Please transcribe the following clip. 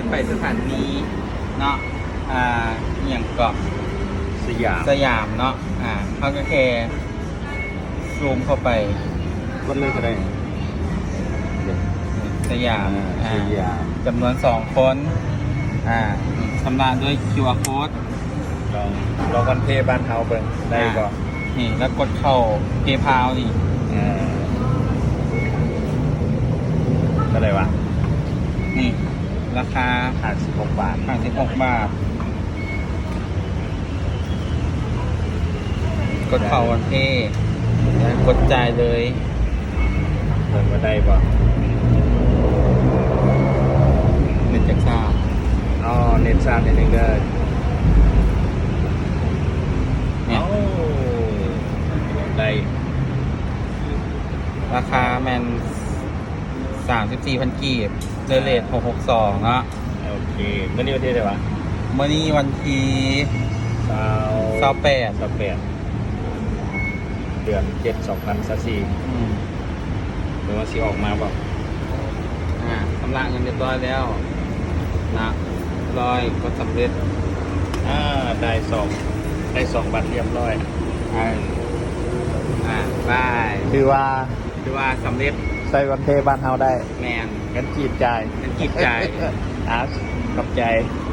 ໄປສະຖານີເນາະ ອ່າ ອີ່ຫຍັງເກາະ ສະຫຍາມ ສະຫຍາມເນາະ ອ່າ ເຮົາກໍແຄ່ຊູມເຂົ້າໄປ ກົດເລີຍກໍໄດ້ ສະຫຍາມ ອ່າ ອ່າ ສະຫຍາມ ຈຳນວນສອງຄົນ ອ່າ ຊຳລະດ້ວຍຄິວອາໂຄດ ລອງ ລອງວັນເພບ້ານເຮົາເບິ່ງໄດ້ບໍ່? ອ່າ ນີ້ ແລ້ວກົດເຂົ້າເພພາວນີ້ ເອີ ເທົ່າໃດວະ? ນີ້ ລາຄາຫ້າສິບຫົກບາດ ຫ້າສິບຫົກບາດ ກົດເຂົ້າວັນເພ ກົດຈ່າຍເລີຍ. ເບິ່ງວ່າໄດ້ບໍ່? ເນັດຈັກຊ້າ? ອໍ ເນັດຊ້ານິດໜຶ່ງເດີ. ເອົາ ໄດ້ ລາຄາແມ່ນສາມສິບສີ່ພັນກີບ ເລີເຣດຫົກຫົກສອງເນາະ. ໂອເຄ ມື້ນີ້ວັນທີເທົ່າໃດວະ? ມື້ນີ້ວັນທີ ຊາວ ຊາວແປດ ຊາວແປດ ເດືອນເຈັດ ສອງພັນຊາວສີ່. ອືມ ແຕ່ວ່າຊິອອກມາບໍ່? ອ່າ ຊຳລະເງິນຮຽບຮ້ອຍແລ້ວນະ ຮຽບຮ້ອຍ ກົດສຳເລັດ. ອ່າ ໄດ້ສອງ ໄດ້ສອງບັດຮຽບຮ້ອຍ. ອ່າ ບາຍ ຖືວ່າ ຖືວ່າສຳເລັດ ໃຊ້ວັນເພບ້ານເຮົາໄດ້. ແມ່ນ ເງິນກີບຈ່າຍ ເງິນກີບຈ່າຍ. ອ່າ ຂອບໃຈ.